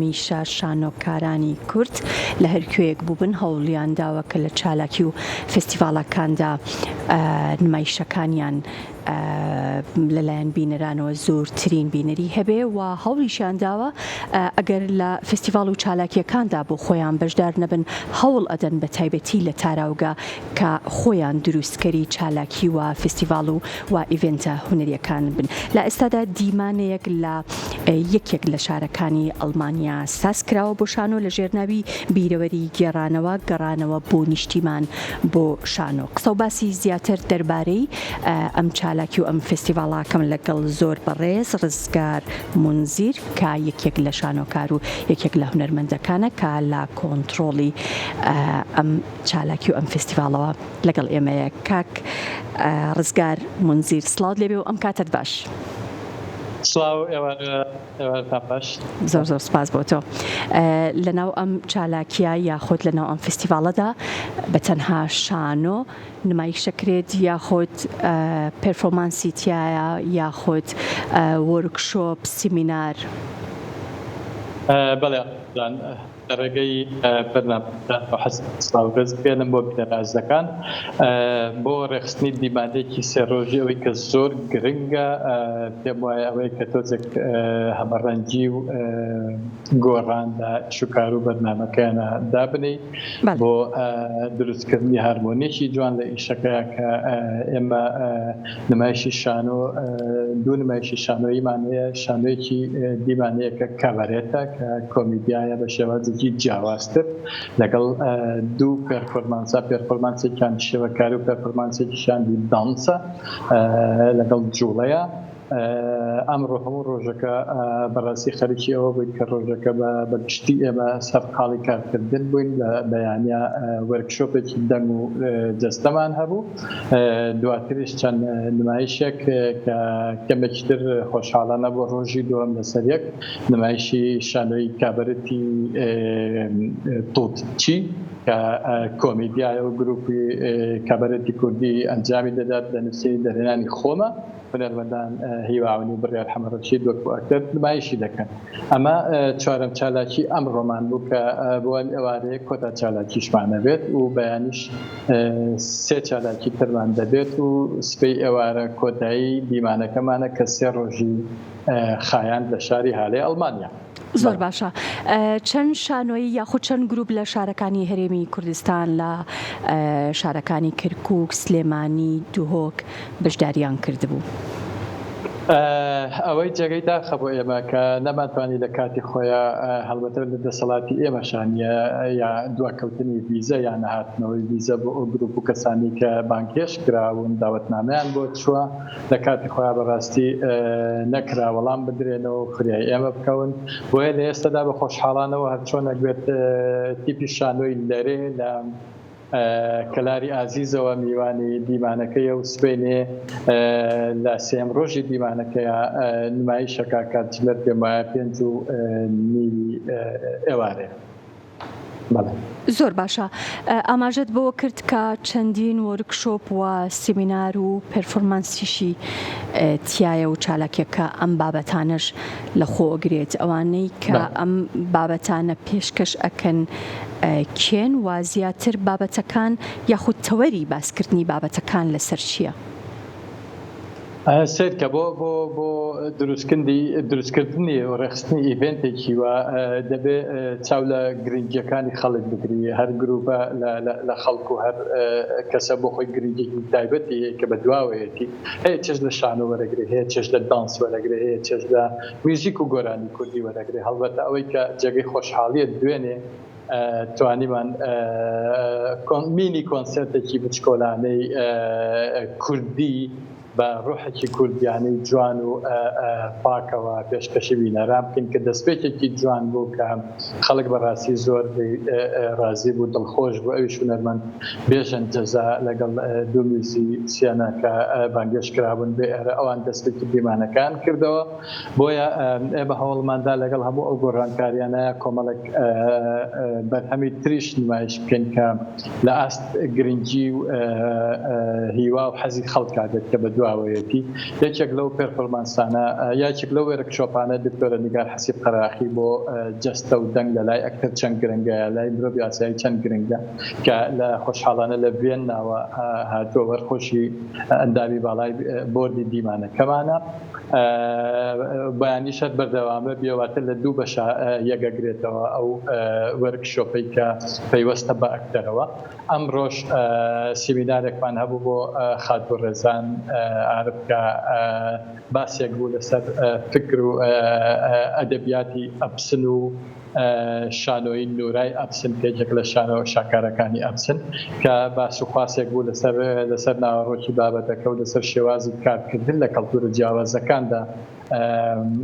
هەمیشە شانۆکارانی کورد لە هەر کوێیەک بووبن هەوڵیان داوە کە لە چالاکی و فێستیڤاڵەکاندا نمایشەکانیان لەلایەن بینەرانەوە زۆرترین بینەری هەبێ و هەوڵیشیان داوە ئەگەر لە فێستیڤاڵ و چالاکیەکاندا بۆ خۆیان بەشدار نەبن هەوڵ ئەدەن بە تایبەتی لە تاراوگە کە خۆیان دروستکەری چالاکی و فێستیڤاڵ و و ئیڤێنتە هونەریەکان بن. لە ئێستادا دیمانەیەک لە یەکێک لە شارەکانی ئەڵمانیا ساز کراوە بۆ شانۆ لە ژێر ناوی بیرەوەری گێڕانەوە، گەڕانەوە بۆ نیشتیمان بۆ شانۆ. قسە و باسی زیاتر دەربارەی ئەم چالاکی و ئەم فێستیڤاڵە ئەکەم لەگەڵ زۆر بەڕێز ڕزگار مونزیر کە یەکێک لە شانۆکار و یەکێک لە هونەرمەندەکانە کە لە کۆنتڕۆڵی ئەم چالاکی و ئەم فێستیڤاڵەوە لەگەڵ ئێمەیە. کاک ڕزگار مونزیر سڵاوت لێبێ و ئەم کاتەت باش. سڵاو ئێوارە ئێوارەتان باش. زۆر زۆر سپاس بۆ تۆ. لەناو ئەم چالاکیە یاخود لەناو ئەم فێستیڤاڵەدا بە تەنها شانۆ نمایش دەکرێت یاخود پێرفۆمانسی تیایە یاخود وۆرکشۆپ سیمینار؟ بەڵێ جان. لە ڕێگەی بەرنامەکانەوە حەز سڵاو ڕێز بگەیەنم بۆ بینەرە ئازیزەکان بۆ ڕێکخستنی دیمانەیەکی سێ ڕۆژی ئەوەی کە زۆر گرنگە پێم وایە ئەوەیە کە تۆزێک هەمەڕەنگی و گۆڕان لە ئیشوکار و بەرنامەکەیانە دابنێی بۆ دروستکردنی هارمۆنیەکی جوان لە ئیشەکەیا کە ئێمە نمایشی شانۆ دوو نمایشی شانۆییمان هەیە شانۆیەکی دیمان هەیە کە کابارێتە کە کۆمیدیایە بە شێوازێکی جیاوازتر لەگەڵ دوو پێرفۆرمانسە پێرفۆرمانسێکیان شێوەکاری و پێرفۆرمانسێکیشیان دانسە لەگەڵ جوڵەیە ئەمڕۆ هەموو ڕۆژەکە بەڕاستی خەریکی ئەوە بووین کە ڕۆژەکە بە گشتی ئێمە سەرقاڵی کارکردن بووین لە بەیانیا وەرکشۆپێکی دەنگ و جەستەمان هەبوو دواتریش چەند نمایشێک کە کەمێکی تر خۆشحاڵانە بۆ ڕۆژی دووەم لەسەر یەک نمایشی شانۆی کابەرتی توتچی کە کۆمیدیایە و گروپی کابەرێتی کوردی ئەنجامی دەدات لە نووسینی دەرهێنانی خۆمە هونەرمەندان هیوا عەونی و بڕیار حەمەڕەشید وەکو ئەکتەر نمایشی دەکەن. ئەمە چوارەم چالاکی ئەمڕۆمان بوو کە بۆ ئەم ئێوارەیە کۆتا چالاکیشمان ئەبێت و بەیانیش سێ چالاکی ترمان دەبێت و سبەی ئێوارە کۆتایی دیمانەکەمانە کە سێ ڕۆژی خایاند لە شاری هالەی ئەڵمانیا. زۆر باشە چەند شانۆیی یاخود چەند گروپ لە شارەکانی هەرێمی کوردستان لە شارەکانی کەرکوک، سلێمانی، دهۆک بەشداریان کردبوو؟ ئەوەی جێگەی داخە بۆ ئێمە کە نەمانتوانی لە کاتی خۆیا هەڵبەتە لە دەسەڵاتی ئێمەشا نییە یا دواکەوتنی ڤیزە یا نەهاتنەوەی ڤیزە بۆ ئەو گروپ و کەسانی کە بانگهێشت کراون داوەتنامەیان بۆ چووە لە کاتی خۆیا بەڕاستی نەکرا وەڵام بدرێنەوە و فریای ئێمە بکەون بۆیە لە ئێستەدا بە خۆشحاڵانەوە هەرچۆنێک بێت تیپی شانۆی لەرێ لە کەلاری ئازیزەوە میوانی دیمانەکەیە و سبەینێ لە سێم ڕۆژی دیمانەکەیە نمایشەکە کاتژمێر پێم وایە پێنج و نیوی ئێوارێ. زۆر باشە ئاماژەت بەوە کرد کە چەندین وۆرکشۆپ و سیمینار و پێرفۆرمانسیشی تیایە و چالاکیەکە ئەم بابەتانەش لە خۆ ئەگرێت ئەوانەی کە ئەم بابەتانە پێشکەش ئەکەن کێن و زیاتر بابەتەکان یاخود تەوەری باسکردنی بابەتەکان لەسەر چییە؟ سەیرکە بۆ بۆ بۆ دروستکردنی دروستکردنی و ڕێکخستنی ئیڤێنتێکی وا دەبێ چاو لە گرنگیەکانی خەڵک بگری هەر گروپە لە خەڵک و هەر کەسە بۆ خۆی گرنگیەکی تایبەتی هەیە کە بە دواوەیەتی هەیە چێژ لە شانۆ وەرەگرێ هەیە چێژ لە دانس وەرەگرێ هەیە چێژ لە میوزیک و گۆرانی کوردی وەرەگرێ هەڵبەتە ئەوەی کە جێگەی خۆشحاڵیە دوێنێ توانیمان مینی کۆنسێرتێکی بچکۆلانەی کوردی بە ڕۆحێکی کوردیانەی جوان و پاکەوە پێشکەشی بینەران بکەین کە دەستپێکێکی جوان بوو کە خەڵک بەڕاستی زۆر ڕازی بوو دڵخۆش بوو ئەویش هونەرمەند بێژەن جەزا لەگەڵ دوو میوزیسیەنە کە بانگێشت کرابوون بێ ئێرە ئەوان دەستپێکی دیمانەکان کردەوە بۆیە ئێمە هەوڵماندا لەگەڵ هەموو ئەو گۆڕانکاریانە کۆمەڵێک بەرهەمی تریش نمایش بکەین کە لە ئاست گرنگی و هیوا و حەزی خەڵکا بێت کە بەدوا. دواوەیەتی. یەکێک لەو پێرفۆرمانسانە، یەکێک لەو وێرکشۆپانە دکتۆرە نیگار حەسیب قەراخی بۆ جەستە و دەنگ لە لای ئەکتەر چەند گرنگە یا لای مرۆڤی ئاسایی چەند گرنگە کە لە خۆشحاڵانە لە ڤیەنناوە هاتووە وەرخۆشی ئەندامی باڵای بۆردی دیمانەکەمانە. بەیانیش هەر بەردەوامە بێ واتە لە دوو بەشا یەکەگرێتەوە ئەو وەرکشۆپەی کە پەیوەستە بە ئەکتەرەوە. ئەمڕۆش سیمینارێکمان هەبوو بۆ خاتوو ڕێزان عارف کە باسێک بوو لەسەر فکر و ئەدەبیاتی ئەپسن و شانۆیی نورای ئەپسن کە یەکێک لە شانۆ شاکارەکانی ئەپسن کە باس و خواسێک بوو لەسەر لەسەر ناوەڕۆکی بابەتەکە و لەسەر شێوازی کارکردن لە کەڵتورە جیاوازەکاندا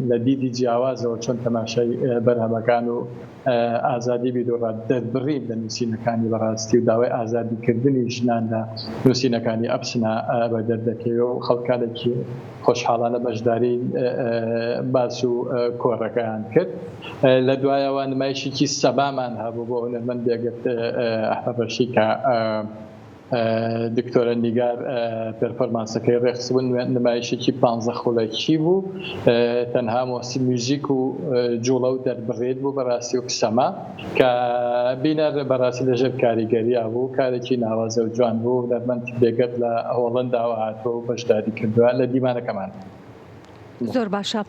لە دیدی جیاوازەوە چۆن تەماشای بەرهەمەکان و ئازادی بیروڕا دەربڕین لە نووسینەکانی بەڕاستی و داوای ئازادیکردنی ژنان لە نووسینەکانی ئەپسنا بەدەر دەکەوێ و خەڵکانێکی خۆشحاڵانە بەشداری باس و کۆڕەکەیان کرد. لە دوایەوە نمایشێکی سەبامان هەبوو بۆ هونەرمەند بێگرت ئەحمەد ڕەشی کە دکتۆرە نیگار پێرفۆرمانسەکەی ڕێکخستبوو، نمایشێکی پانزە خولەکی بوو، تەنها مۆسی میوزیک و جوڵە و دەربڕیت بوو بەڕاستی وەک سەما کە بینەر بەڕاستی لەژێر کاریگەریا بوو، کارێکی ناوازە و جوان بوو، هونەرمەند بێگەرد لە هۆڵەنداوە هاتووە و بەشداری کردووە لە دیمانەکەمان. زۆر باشە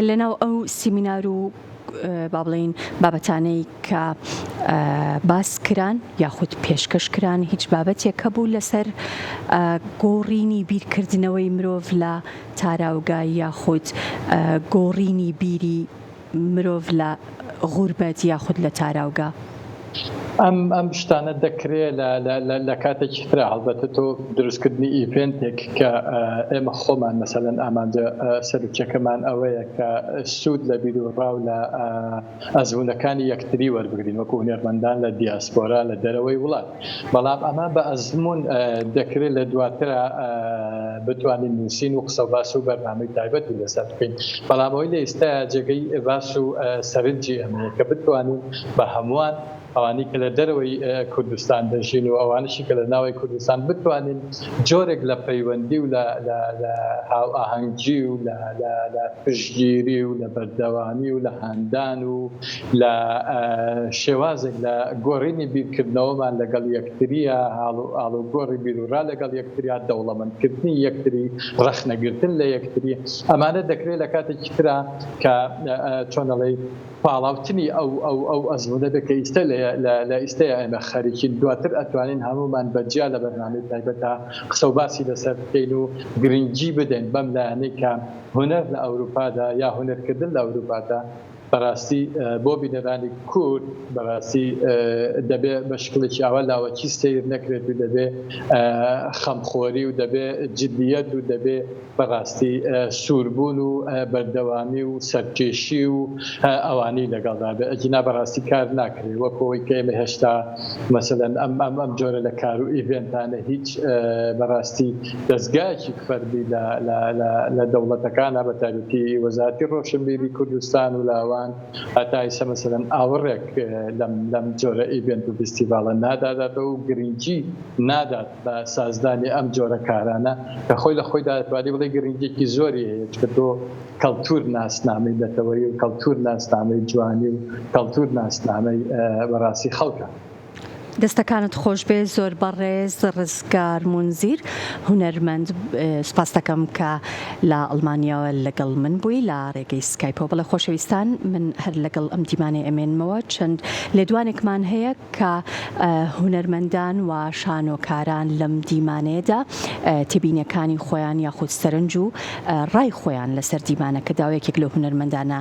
لەناو ئەو سیمینار و با بڵێین بابەتانەی کە باس کران یاخود پێشکەش کران هیچ بابەتێک هەبوو لەسەر گۆڕینی بیرکردنەوەی مرۆڤ لە تاراوگە یاخود گۆڕینی بیری مرۆڤ لە غوربەت یاخود لە تاراوگە؟ ئەم ئەم شتانە دەکرێ لە لە لە لە کاتێکی ترا هەڵبەتە تۆ دروستکردنی ئیڤێنتێک کە ئێمە خۆمان مەسەلەن ئامانجە سەرەکیەکەمان ئەوەیە کە سوود لە بیروڕا و لە ئەزموونەکانی یەکتری وەربگرین وەکو هونەرمەندان لە دیاسپۆرا لە دەرەوەی وڵات بەڵام ئەمە بە ئەزموون دەکرێت لە دواترا بتوانین نووسین و قسەوباس و بەرنامەی تایبەتی لەسەر بکەین بەڵام ئەوەی لە ئیستایا جێگەی باس و سەرنجی ئەمەیە کە بتوانین بە هەمووان ئەوانەی کە لە دەرەوەی کوردستان دەژین و ئەوانەشی کە لە ناوەی کوردستان بتوانین جۆرێک لە پەیوەندی و لە لە هاوئاهەنگی و لە لە پشتگیری و لە بەردەوامی و لە هاندان و لە شێوازێک لە گۆڕینی بیرکردنەوەمان لەگەڵ یەکترییا، ئاڵوگۆڕی بیروڕا لەگەڵ یەکتریا، دەوڵەمەندکردنی یەکتری، ڕەخنەگرتن لە یەکتری، ئەمانە دەکرێت لە کاتێکی ترا کە چۆن ئەڵێی پاڵاوتنی ئەو ئەو ئەو ئەزموونە بێت کە ئیستە لە ئیستەیا ئێمە خەریکین، دواتر ئەتوانین هەموومان بە جیا لە بەرنامەی تایبەتا قسە و باسی لەسەر بکەین و گرنگی بدەین بەم لایەنەی کە هونەر لە ئەوروپادا یا هونەرکردن لە ئەوروپادا بەراستی بۆ بینەرانی کورد بەراستی دەبێ بە شکڵێکی ئاوا لاوەکی سەیر نەکرێت و دەبێ خەمخۆری و دەبێ جدیەت و دەبێ بەراستی سووربوون و بەردەوامی و سەرکێشی و ئەوانی لەگەڵدا بێ ئەگینا بەراستی کار ناکرێت وەک ئەوەی کە ئێمە هێشتا مەسەلەن ئەم ئەم ئەم جۆرە لە کار و ئیڤێنتانە هیچ بەراستی دەزگایەکی فەرمی لە لە لە لە دەوڵەتەکانا بە تایبەتی وەزارەتی ڕۆشنبیری کوردستان و لاوان هەتا ئیسە مەسەلەن ئاوڕێک لەم لەم جۆرە ئیڤێنت و فیستیڤاڵە ناداداتەوە و گرنگی نادات بە سازدانی ئەم جۆرە کارانە کە خۆی لە خۆیدا دەتوانی بڵێی گرنگیەکی زۆری هەیە چونکە تۆ کەڵتور ناسنامەی نەتەوەیی و کەڵتور ناسنامەی جوانی و کەڵتور ناسنامەی بەڕاستی خەڵکە. دەستەکانت خۆشبێ زۆر بەڕێز ڕزگار مونزیر هونەرمەند سوپاست دەکەم کە لە ئەڵمانیاوە لەگەڵ من بووی لە ڕێگەی سکایپەوە بەڵێ خۆشەویستان من هەر لەگەڵ ئەم دیمانەی ئەمێنمەوە چەند لێدوانێکمان هەیە کە هونەرمەندان و شانۆکاران لەم دیمانەیەدا تێبینیەکانی خۆیان یاخود سەرنج و ڕای خۆیان لەسەر دیمانەکە داوە یەکێک لەو هونەرمەندانە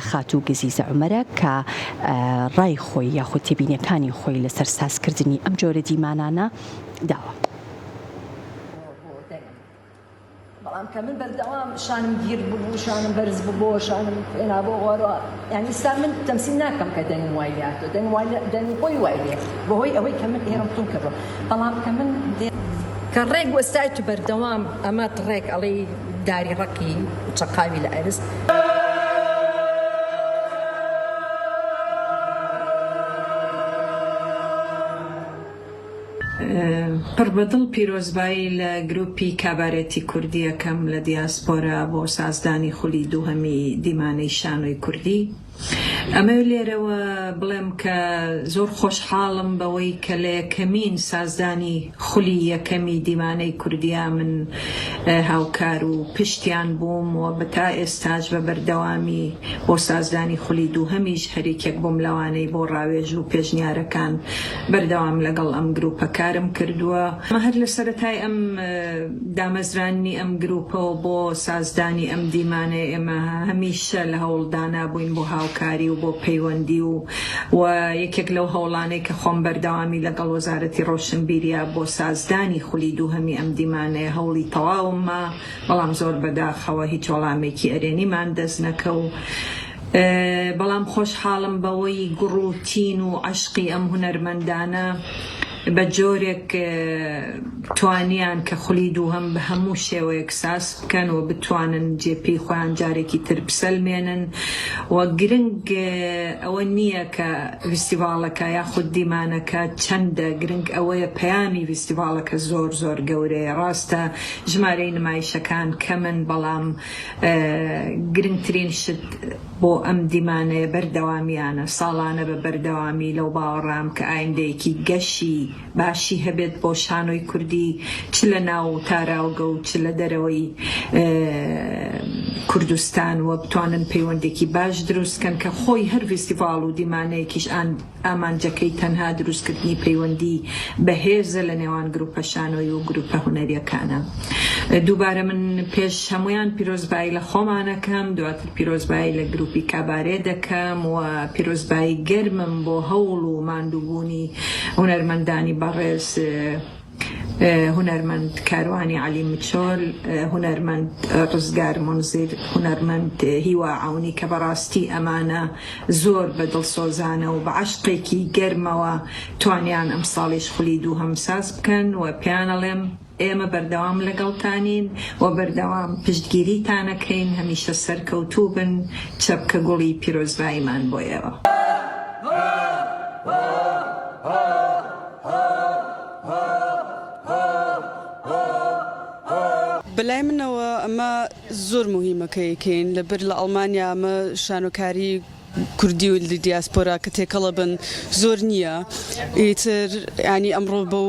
خاتوو گزیزە عومەرە کە ڕای خۆی یاخود تێبینیەکانی خۆی لەسەر سازکردنی ئەم جۆرە دیمانانە داوە. بەڵام کە من بەردەوام شانم گیر ببوو شانم بەرز ببۆ شانم هێنابۆ خوارەوە یانی ئیستا من تەمسیل ناکەم کە دەنگم وای لێ هاتووە دەنگم وای دەنگم خۆی وای لێ بەهۆی ئەوەی کە من ئێرەم توند کردووە بەڵام کە من کە ڕێک وەستایت و بەردەوام ئەمەت ڕێک ئەڵێی داری ڕەقی چەقاوی لە ئەرز. پڕ بە دڵ پیرۆزبایی لە گروپی کابارێتی کوردی ئەکەم لە دیاسپۆرا بۆ سازدانی خولی دووهەمی دیمانەی شانۆی کوردی. ئەمەوێ لێرەوە بڵێم کە زۆر خۆشحاڵم بەوەی کە لە یەکەمین سازدانی خولی یەکەمی دیمانەی کوردیا من هاوکار و پشتیان بووم و تا ئێستاش بە بەردەوامی بۆ سازدانی خولی دووهەمیش هەریەکێک بووم لەوانەی بۆ ڕاوێژ و پێشنیارەکان بەردەوام لەگەڵ ئەم گروپە کارم کردووە. هەر لە سەرەتای ئەم دامەزراندنی ئەم گروپەوە بۆ سازدانی ئەم دیمانەیە ئێمە هەمیشە لە هەوڵدانا بووین بۆ هاوکاری و بۆ پەیوەندی و و یەکێک لەو هەوڵانەی کە خۆم بەردەوامی لەگەڵ وەزارەتی ڕۆشنبیریا بۆ سازدانی خولی دووهەمی ئەم دیمانەیە هەوڵی تەواوم ما بەڵام زۆر بەداخەوە هیچ وەڵامێکی ئەرێنیمان دەست نەکەو بەڵام خۆشحاڵم بەوەی گوڕ و تین و عەشقی ئەم هونەرمەندانە بە جۆرێک توانیان کە خولی دووهەم بە هەموو شێوەیەک ساز بکەن و بتوانن جێ پێی خۆیان جارێکی تر بسەلمێنن و گرنگ ئەوە نییە کە ڤیستیڤاڵەکە یاخود دیمانەکە چەندە گرنگ ئەوەیە پەیامی ڤیستیڤاڵەکە زۆر زۆر گەورەیە ڕاستە ژمارەی نمایشەکان کەمن بەڵام گرنگترین شت بۆ ئەم دیمانەیە بەردەوامیانە، ساڵانە بە بەردەوامی لەو باوەڕام کە ئایندەیەکی گەشی باشی هەبێت بۆ شانۆی کوردی چ لە ناو تاراوگە و چ لە دەرەوەی کوردستان و بتوانن پەیوەندێکی باش دروست کەن کە خۆی هەر ڤیستیڤاڵ و دیمانەیەکیش ئامانجەکەی تەنها دروستکردنی پەیوەندی بەهێزە لە نێوان گروپە شانۆیی و گروپە هونەریەکانە. دووبارە من پێش هەموویان پیرۆزبایی لە خۆمان ئەکەم، دواتر پیرۆزبایی لە گروپی کابارێ دەکەم و پیرۆزبایی گەرمم بۆ هەوڵ و ماندووبوونی هونەرمەندانی بەڕێز هونەرمەند کاروانی عەلی مچۆل، هونەرمەند ڕزگار مونزیر، هونەرمەند هیوا عەونی کە بەڕاستی ئەمانە زۆر بە دڵسۆزانە و بە عەشقێکی گەرمەوە توانیان ئەمساڵیش خولی دووهەم ساز بکەن و پێیان ئەڵێم ئێمە بەردەوام لەگەڵتانین و بەردەوام پشتگیریتان ئەکەین هەمیشە سەرکەوتوو بن چەپکە گوڵی پیرۆزباییمان بۆ ئێوە. بەلای منەوە ئەمە زۆر موهیمە کە یکەین لەبەر لە ئەڵمانیا ئەمە شانۆکاری کوردی و دیاسپۆرا کە تێکەڵە بن زۆر نییە ئیتر ینی ئەمڕۆ بەو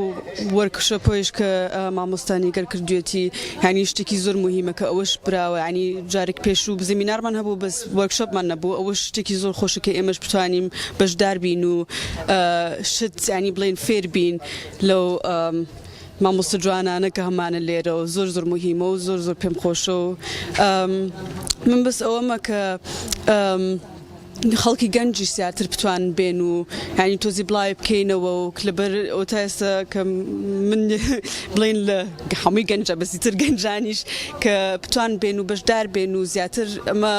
وەرکشۆپۆیش کە مامۆستا نیگەر کردوێتی ینی شتێکی زۆر موهیمە کە ئەوەش براوە ینی جارێک پێشوو زمینارمان هەبوو بەس وەرکشۆپمان نەبوو ئەوەش شتێکی زۆر خۆشە کە ئێمەش بتوانین بەشدار بین و شت ینی بڵێن فێر بین لەو مامۆستا جوانانە کە هەمانە لێرە و زۆر زۆر موهیمە و زۆر زۆر پێم خۆشە و من بەس ئەوەمە کە خەڵکی گەنجیش زیاتر بتوان بێن و یانی تۆزی بڵاوی بکەینەوە و لەبەر ئەو تا ئێستا کە من بڵێن لە هەمووی گەنجە بەسیتر گەنجانیش کە بتوان بێن و بەشدار بێن و زیاتر ئەمە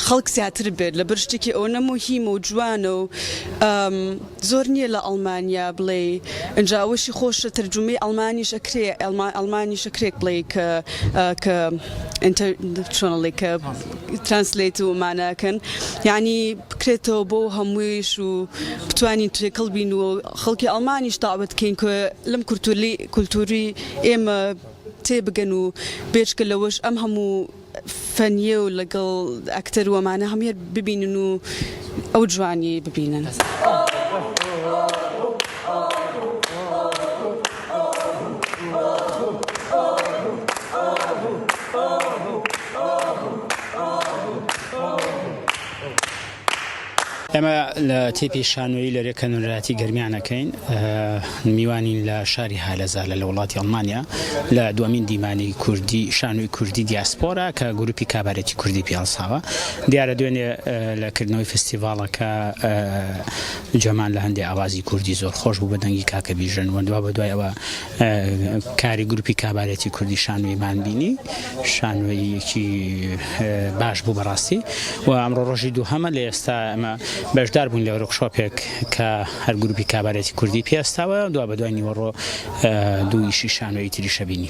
خەڵک زیاتر بێت لەبەر شتێکی ئەوەنە موهیمە و جوانە و زۆر نییە لە ئەڵمانیا بڵێی ئینجا ئەوەشی خۆشە تەرجومەی ئەڵمانیش ئەکرێ ئەڵمانیش ئەکرێت بڵێی کە کە چۆن ئەڵێی کە translate و ئەمانە ئەکەن یعنی بکرێتەوە بۆ هەموویش و بتوانین تێکەڵ بین و خەڵکی ئەڵمانیش داوەت کەین کە لەم کولتوری کولتوری ئێمە تێبگەن و بێجگە لەوەش ئەم هەموو فەنیە و لەگەڵ ئەکتەر و ئەمانە هەمووی هەر ببینن و ئەو جوانیەی ببینن. ئێمە لە تیپی شانۆیی لەرێ کە نوێنەرایەتی گەرمیان ئەکەین میوانین لە شاری هالەزالە لە وڵاتی ئەڵمانیا لە دووەمین دیمانی کوردی شانۆی کوردی دیاسپۆرا کە گروپی کابارێتی کوردی پێ هەڵساوە دیارە دوێنێ لە کردنەوەی فستیڤاڵەکە جەمان لە هەندێ ئاوازی کوردی زۆر خۆش بوو بە دەنگی کاکە بیژەن و دوا بە دوای ئەوە کاری گروپی کابارێتی کوردی شانۆیمان بینی شانۆییەکی باش بوو بەڕاستی و ئەمڕۆ ڕۆژی دووهەمە لە ئێستا ئەمە بەشدار بوون لە وەرکشۆپێک کە هەر گروپی کابارێتی کوردی پێستاوە دوا بەدوای نیوەڕۆ دوو ئیشی شانۆیی تریشە بینی.